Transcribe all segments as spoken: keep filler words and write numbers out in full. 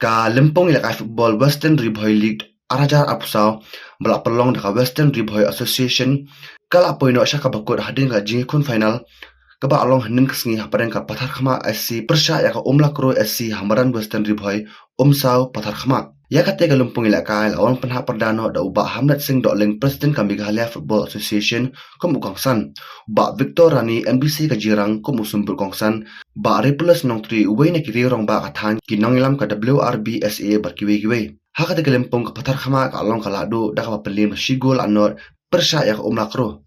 Ka lympung ïalehkai football Western Ri Bhoi League ar hajar arphew saw ba la pynlong da ka Western Ri Bhoi Association ka la poi noh sha kaba kut hadien ka jingïakhun final kaba la long hynnin ka sngi hapdeng ka Patharkhmah S C pyrshah ïa ka Umlakro S C ha madan Western Ri Bhoi, Umsaw Patharkhmah. Ïa kata ka lympung ïalehkai la wan pynhap pyrda noh da u Bah Hamlet Singh Dohling, President ka Meghalaya Football Association, kum u kongsan, Bah Victor Rani, M D C ka Jirang, kum u symbud kongsan, Bah Repolis Nongtri, uwei na ki riew rangbah ka thaiñ, ki nongïalam ka W R B S A bad kiwei kiwei. Ha kata ka lympung ka Patharkhmah ka long ka la duh da kaba pynliem da shi gol la nod pyrshah ïa ka Umlakro.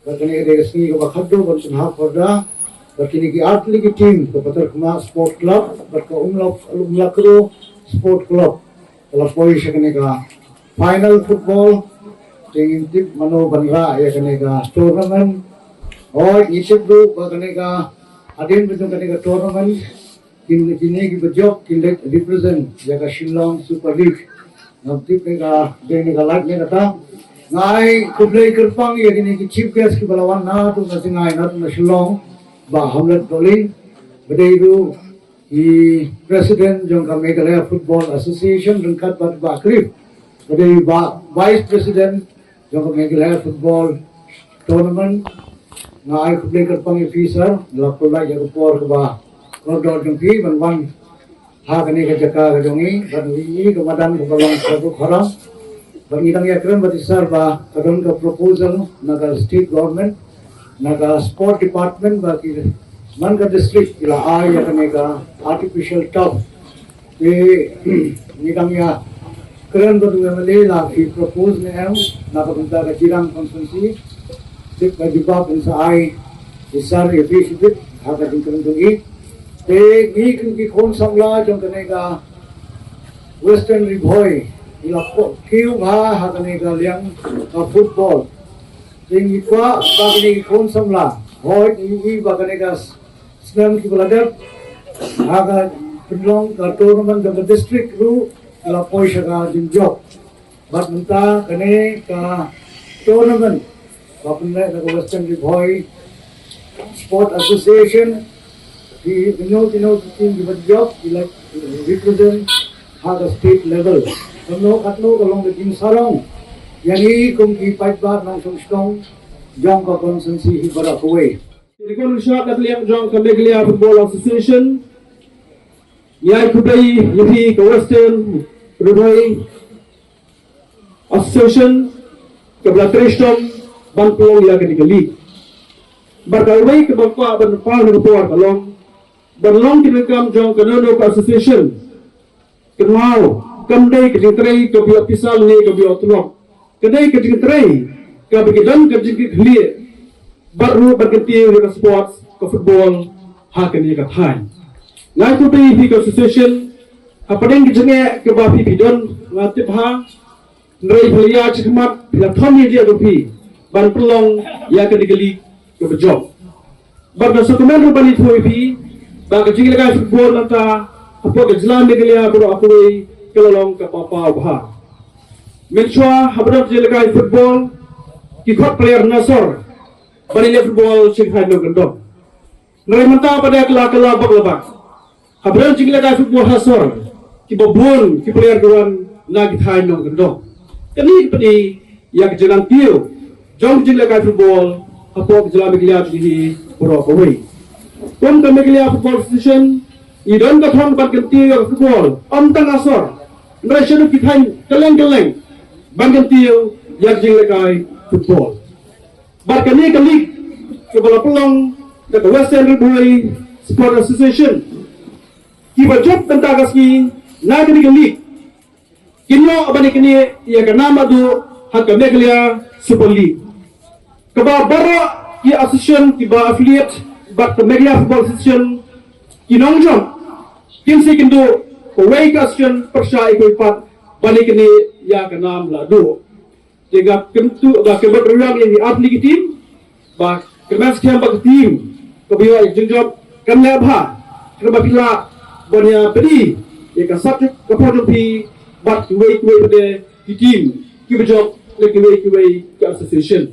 Bad kane ka dei ka sngi kaba khadduh ban pynhap pyrda bad kine ki artylli ki team, ka Patharkhmah Sport Club bad ka Umlak, Umlakro Sport Club, ka la poi sha kane ka final football. Te ngim tip mano ban rah ïa kane ka tournament. Hooid, ngi tip ruh ba kane ka, hadien ba jong kane ka tournament, kin, kine kiba jop kin leit represent ïa ka Shillong Super League. Ngam tip ne ka dei ne ka lait ne kata. Nga ai khublei kyrpang ïa kine ki chief guest kiba la wan naduh na jngai, naduh na Shillong, Bah Hamlet Dohling, ba dei ruh i president jong ka Meghalaya Football Association ryngkat bad Bah Cliff, ba dei Bah vice president jong ka Meghalaya Football Tournament. Nga ai khublei kyrpang ïa phi sir, la pynlait ïa ka por kaba kordor jong phi ban wan ha kane ka jaka ka jong ngi, ban ïohi ïa ka madan kaba long kaba kharam. Bad ngi dang ïakren bad i sir ba ka don ka proposal na ka state government, na ka sport department, ba ki man ka district ki la ai ïa kane ka artificial turf. Te ngi dang ïakren bad u M L A la ki propose ne em na ka bynta ka Jirang constituency. Te ka jubab yn sa ai i sir ïa phi shibit ha ka jingkren jong i. Te ngi kum ki khun samla jong kane ka Western Ri Bhoi, ngi la kiew bha ha kane ka liang ka football. Te ngi kwah ba kine ki khun samla, hooid ngi ïohi ba kane ka snem kiba la dep, ha ka pynlong ka tournament jong ka district ruh ka la poi sha ka jingjop. Bad mynta kane ka tournament ba pynlong da ka Western Ri Bhoi Sport Association, ki kynnoh kynnoh ki team kiba jop ki la represent ha ka state level. Katno katno ka long ka jingsarong ïa ngi kum ki paidbah nongshong shnong jong ka constituency hi baroh kawei. Te ka ruh shah na ka liang jong ka Meghalaya Football Association, ngi ai khublei ïa phi ka Western Ri Bhoi Association kaba la trei shitom ban pynlong ïa kane ka league. Bad kawei kaba kwah ban pynpaw ha kane ka por ka long ban long ki nongkam jong kano kano ka association. Kynmaw, kam dei ka jingtrei kaba ïoh pisa ne kaba ïoh tulop. Ka dei ka jingtrei kaba ki don ka jingkitkhlieh bad ruh ban kyntiew ïa ka sports, ka football ha kane ka thaiñ. Nga khublei ïa phi ka association hapdeng ka jingeh kaba phi phi don, nga tip ha. Hynrei phi la ïaid shakhmat, phi la thom ïa jingeh jong phi ban pynlong ïa kane ka league kaba jop. Bad nga sngewkmen ruh ban ïathuh ïa phi ba ka jingïalehkai football mynta hapoh ka jylla Meghalaya baroh kawei ka la long kaba paw bha. Mynshuwa haba don jingïalehkai football ki khot player na sor ban ïaleh football sha ki thaiñ nongkyndong. Hynrei mynta pat da ka la kylla bak la bak. Haba don jingïalehkai football ha sor, kiba bun ki player ki wan na ki thaiñ nongkyndong. Kane ka pyni ïa ka jingkyntiew jong ka jingïalehkai football hapoh ka jylla Meghalaya jong ngi baroh kawei. Kum ka Meghalaya Football Association, ngi don ka thong ban kyntiew ïa ka football, ym tang ha sor, hynrei shaduh ki thaiñ kylleng kylleng ban kyntiew ïa ka jingïalehkai football. Bad kane ka league kaba la pynlong da ka Western Ri Bhoi Sport Association, kiba jop mynta ka sngi na kane ka league, kin ïoh ban ïaknieh ïa ka nam naduh ha ka Meghalaya Super League, kaba baroh ki association kiba affiliate bad ka Meghalaya Football Association ki nongjop kin sa ïakynduh kawei ka association pyrshah ïa kawei pat ban ïaknieh ïa ka nam naduh. Te nga kyntu ba ka bad ruang ïa ki artylli ki team, ba kyrmen skhem ba ka team kaba ïoh ïa ka jingjop kan leh bha, kaba phi lah ban ïa pynïaid ïa ka sap ka por jong phi bad kiwei kiwei pat de ki team kiba jop na kiwei kiwei ki association.